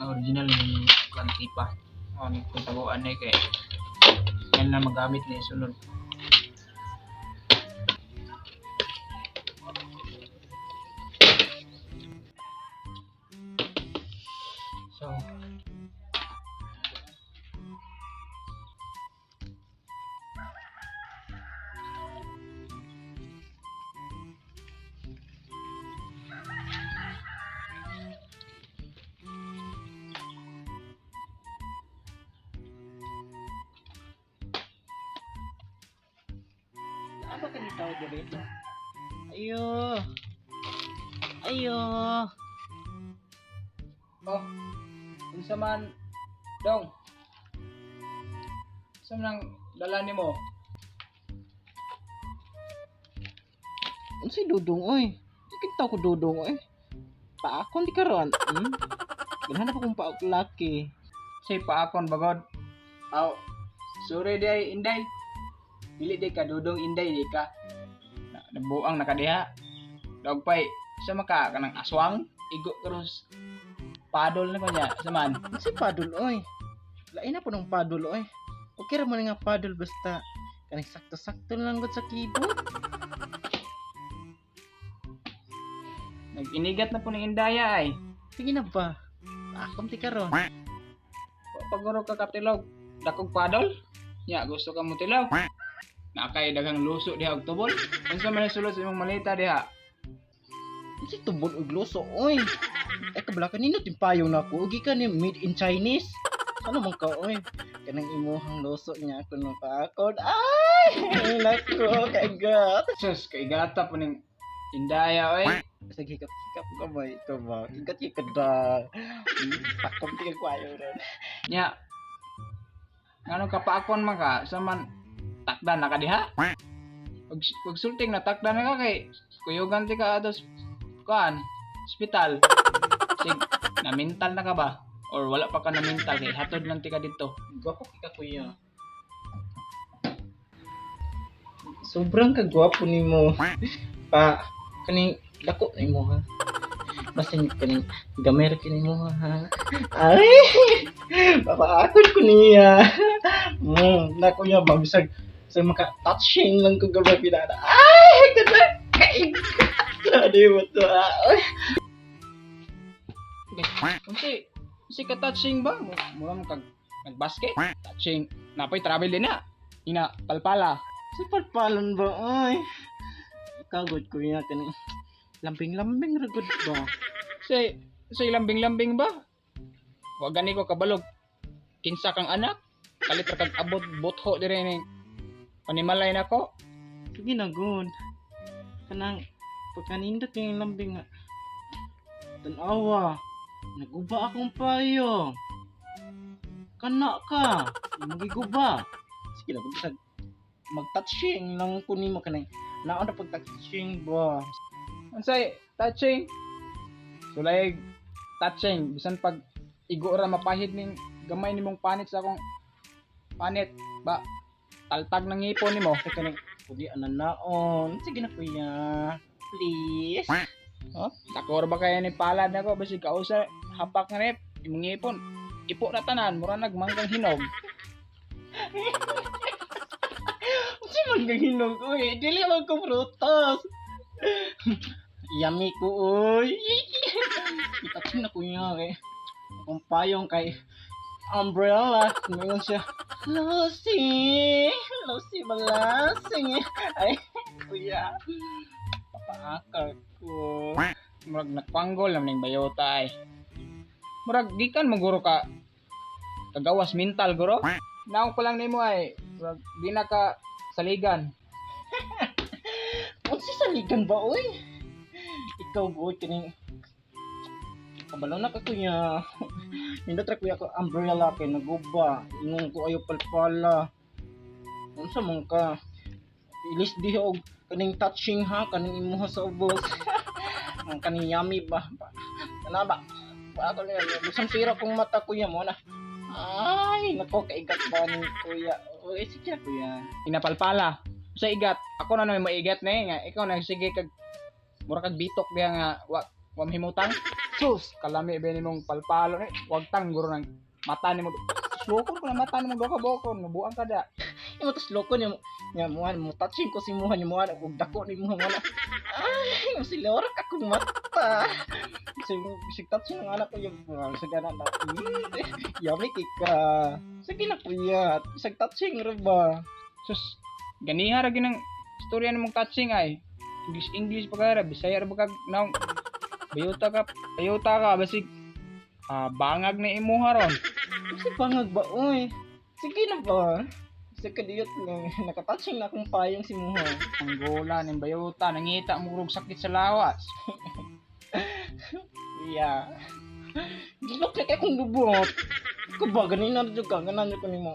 Nga original ni kuan tipa. Oh, ni kung taguan ni kay yan na magamit ni sunod. So, Apa ka ni tao diri? Ayo. Ayo. Oh, unsa man dong? Unsa man ang dala nimo? Unsay dudong oy? Di ko dudong oy. Paakon di karon. Ganahan pa kong paok laki. Say paakon bagod. Aw, sorry di ay inday. Dili di ka dudong inday di ka. Na, nabuang nakadiha. Dog pay sa maka kanang aswang igo krus padol na pa niya sa man. Unsay padol oy? Lain na po ng padol oy. Okay ra man nga padol basta kaning sakto-sakto lang gud sa keyboard. Nag-inigat na po ng indaya ay. Sige na ba? Paakon di karon. Paguro ka katilog, dakog padol. Nya gusto ka mo tilaw. Nakay daghang luso diha og tubol. Unsa man ang sulod sa imong maleta diha? Unsay tubol og luso oy? Ay kabala kanino timpayong nako ugi ka ni made in Chinese. Ano man ka oy? Kanang imuhang luso niya kuno paakon. Ay, nako kaigat. Sus, kay gata po ning indaya oy. Basta hikap-hikap ka ba? Ikaw ba? Igat yung kada. Pakom tingin ko ayaw ron. Nya. Ngano ka paakon man ka sa man takdan na ka diha? Pag sulting na takdan na ka kay kuyugan ti ka atos kuan ospital. Sig na mental na ka ba? Or wala pa ka na mental kay hatod lang ti ka dito. Gwapo ka kuya. Sobrang kagwapo ni mo. Pa, kaning dako na imo ha. Basta ni kaning gamera kini mo ha. Ay! Papaakon ko niya. Nako niya ba bisag sa maka touching lang ko gamay pinana. Ay, kada kaigat. Di mo to ah. Ay. Kasi si ka touching ba? Mura mo kag nagbasket? Touching. Napoy travel din na. Ina palpala. Si palpalon ba oy? Kagod ko niya kaning lambing-lambing ra gud ba. Say say lambing-lambing ba? Wa gani ko kabalog. Kinsa kang anak? Kalit ra kag abot butho dire ni panimalay nako. Sige na gud. Kanang pagkanindot yung lambing nga. Tanawa. Naguba akong payo. Kana ka. Magiguba. Sige na gud bisag mag-touching lang ko nimo kanang naon na pag-touching ba. Unsay touching? Sulay touching bisan pag igo ra mapahid ning gamay nimong panit sa akong panit ba taltag ng ngipon nimo. Sa kanang pudi ananaon. Sige na kuya. Please. Oh, dakor ba kaya ni palad nako basig kausa hapak nga nip imong ngipon. Ipo na tanan mura nagmanggang hinog. Unsa man kang hinog oy? Dili man ko prutas. Yummy ko oy. Itouch na kuya kay akong payong kay umbrella. Ngayon siya, Lucy! Lucy balasing. Ay, kuya. Papaakar ko. Murag nagpanggol naman ning bayota ay. Murag gikan mo guro ka kagawas mental guro. Naong pa lang nimo ay murag di na ka saligan. Unsa saligan ba oy? Ikaw go kining kabalo na ka kuya. Nindot ra kuya ko umbrella kay naguba. Ingon ko ayo palpala. Unsa man ka? Ilis diha og kaning touching ha kaning imuha sa ubos. Ang kaning yummy ba? Kana ba? Pa ako niya bisan sira kong mata kuya mo na. Ay, nako kaigat ba ni kuya? Oy, sige na, kuya. Inapalpala. Sa igat, ako na naman maigat na eh, nga ikaw na sige kag mura kag bitok diha nga wa wa mahimutang. Sus, kalami ba nimong palpalo ni? Wag tangguro ng mata nimo. Tuslokan ko na mata nimo duha ka bokon, mabuang ka da. Imo tuslokon niya nya muhan mo touching ko si muhan niya muhan og dako ni muhan wala. Ay, masilora ka kong mata. Sig touching ang anak ko yung sa gana na. Yummy kika. Sige na, kuya. Sig touching ra ba? Sus, ganiha ra ginang istorya nimong touching ay. English English pa ka ra, Bisaya ra ba kag naong bayuta ka basig bangag na imuha ron. Kasi bangag ba, oy? Sige na ba? Sa kadiyot lang, nakatouching na akong payong si Muha. Ang gola ning bayuta, nangita mo rog sakit sa lawas. Yeah. Gilok na kay kong lubot. Ikaw ba, ganin na jud ka, ganan jud ko nimo.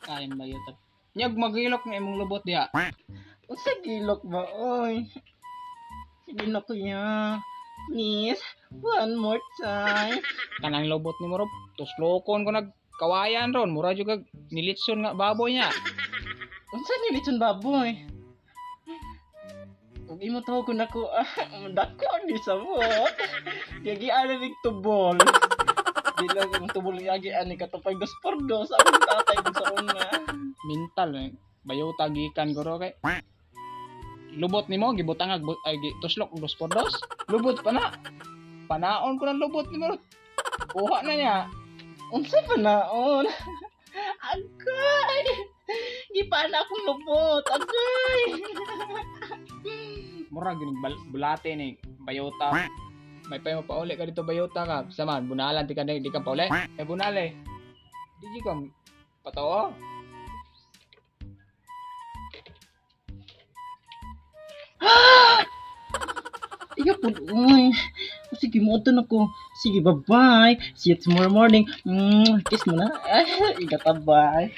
Kain bayuta. Nyag magilok na imong lubot diha. Unsa gilok ba, oy? Sige na, kuya. Please, one more time. Kanang lubot nimo ro, tuslokon ko nag kawayan ron, mura jud kag nilitson nga baboy niya. Unsa ni litson baboy? Ug imo tawag ko nako, dako ni sabot. Gagi ana ning tubol. Di lang ang tubol yagi ani katupay dos por dos akong tatay dun sa una. Mental eh. Bayuta gikan guro kay. Lubot nimo gibutang ag ay tuslok og dos por dos. Lubot pa na. Panaon ko ng lubot nimo. Kuha na niya. Unsa pa naon? Agay! Gipana akong lubot. Agay! Mura ginig bulate ni bayuta. May pa pauli ka dito, bayuta ka. Sama bunalan ti ka di ka pauli. Eh bunale. Di ka patoo. Iya po, uy. Sige, mo na ko. Sige, bye-bye. See you tomorrow morning. Kiss mo na. Ingat, bye.